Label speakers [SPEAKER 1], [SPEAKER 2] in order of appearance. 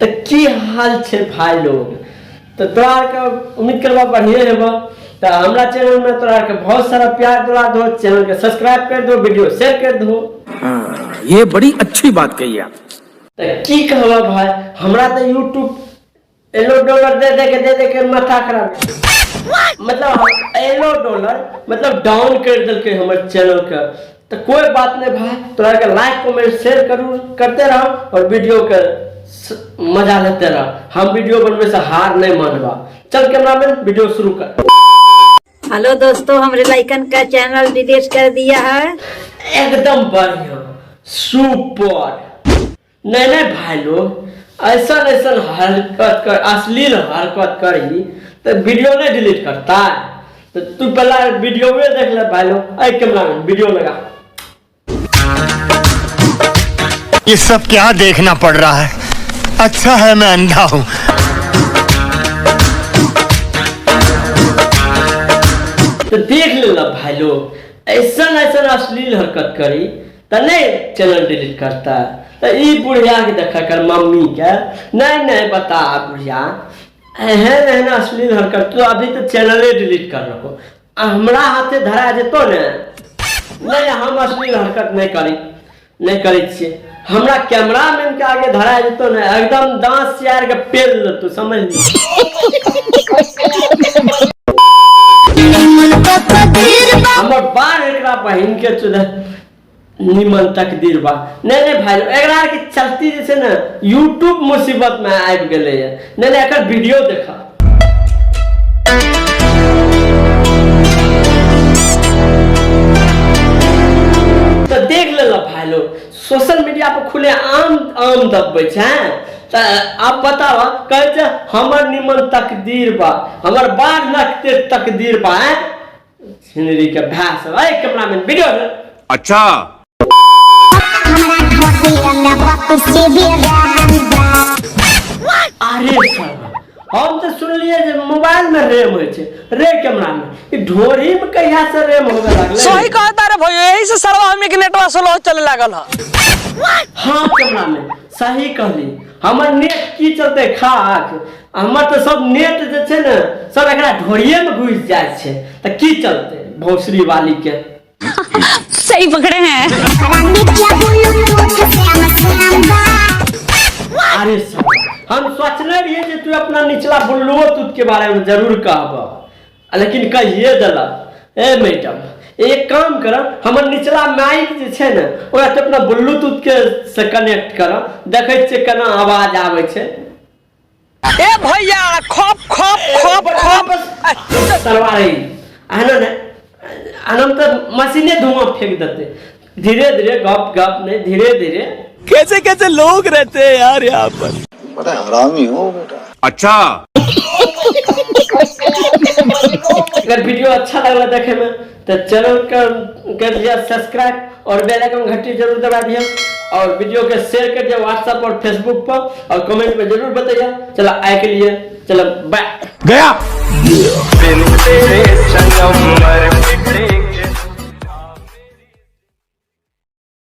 [SPEAKER 1] तऽ की हाल छै भाई लोग। तऽ तोरा आरके उम्मीद करबा बढ़िए हेबा। तऽ हमरा चैनल में तोरा आरके बहुत सारा प्यार दुलार दो, चैनल के सब्सक्राइब कर दो, वीडियो शेयर कर दो।
[SPEAKER 2] हाँ, ये बड़ी अच्छी बात कही आप।
[SPEAKER 1] तऽ की कहबा भाई, हमरा तऽ यूट्यूब एलो डॉलर दे दे के दे दे के माथा खराब, मतलब एलो डॉलर मतलब डाउन कर देलकै हमर चैनल के। तो कोई बात नहीं भाई, तोरा के लाइक कमेंट शेयर करू करते रहो और वीडियो के मजा लेते रहो। हम वीडियो बनवे से हार नहीं मानबा। चल कैमरामैन वीडियो शुरू कर।
[SPEAKER 3] हेलो दोस्तों, हमरे लाइकन का चैनल डिलीट कर दिया है।
[SPEAKER 1] एकदम बढ़िया, सुपर। नहीं नहीं भाई लोग, ऐसा ऐसा हरकत कर, अश्लील हरकत करी तो वीडियो नहीं डिलीट करता है। तो तू पहला वीडियो में देख ले भाई लोग। ऐ कैमरा में वीडियो लगा।
[SPEAKER 4] ये सब क्या देखना पड़ रहा है, अच्छा है मैं अंधा हूँ।
[SPEAKER 1] तो देख ले भाई लोग, ऐसा ऐसा अश्लील हरकत करी तो नहीं चैनल डिलीट करता है। तो ई बुढ़िया के देखा कर मम्मी के, नहीं नहीं बता बुढ़िया एहन एहन अश्लील हरकत तो अभी तो चैनले डिलीट कर रखो। हमरा हाथे धरा जेतो ने, नहीं हम अश्लील हरकत नहीं करी, नहीं करै छियै। हमरा कैमरामैन के आगे धरा जेतो ने, एकदम दांत सियार के पेल लेतो, समझ ली। हमर बार एकरा बहिन के चुदे निमन तकदीर बा। नहीं नहीं भाई, एकरा के चलती जे छै ने यूट्यूब मुसीबत में आबि गेलै ये। नहीं नहीं एकर वीडियो देखा। तो देख लेलक भाई लोग, सोशल मीडिया पर खुले आम आम दबबै छै। तऽ आब बताब, कहै छै हमर निमन तकदीर बा, हमर बाढ़ नकते तकदीर बा। हैं छिनरी के भाय सब। ऐ कैमरामैन वीडियो दे।
[SPEAKER 5] अच्छा।
[SPEAKER 1] अरे साला, हम तऽ सुनलियै जे मोबाइल में रैम होइ छै, रे कैमरा में ई ढोरी में कहिया से रैम होबे लागलै?
[SPEAKER 6] सही कहता रे भैया, यही से सरवा हमनी के नेटवा स्लो चले लागल ह।
[SPEAKER 1] हाँ कैमरा में सही कहली, हमर नेट की चलते खाक, हमर तऽ सब नेट जे छै ने सब एकरा ढोरिये में घुसि जाइ छै, तऽ की चलते भोसड़ी वाली के।
[SPEAKER 7] सही पकड़े हैं।
[SPEAKER 1] अरे साला, हम सोचने रहिए जे तू अपना निचला बुल्लुओ तूत के बारे में जरूर कहब, लेकिन कहिए देलक। ए मैडम, एक काम कर, हमर निचला माइक जे छै ने ओकरा तू अपना ब्लूटूथ के से कनेक्ट कर, देखै छियै केना आवाज आबै छै।
[SPEAKER 6] ए भैया, खप खप खप खप।
[SPEAKER 1] तलवार है आना ने, आनम तऽ मशीने धुआं फेंक देते। धीरे धीरे गप गप नहीं, धीरे धीरे।
[SPEAKER 6] कैसे कैसे लोग रहते हैं यार यहाँ पर।
[SPEAKER 8] बड़ा हरामी हो बेटा।
[SPEAKER 5] अच्छा।
[SPEAKER 1] अगर वीडियो अच्छा लगला देखे में तो चैनल कर दिया सब्सक्राइब और बेल आइकन घंटी जरूर दबा दिया और वीडियो के शेयर कर दिया व्हाट्सएप और फेसबुक पर और कमेंट में जरूर बताइए। चलो आए के लिए, चलो बाय।
[SPEAKER 2] गया।
[SPEAKER 9] बिन तेरे सनम मर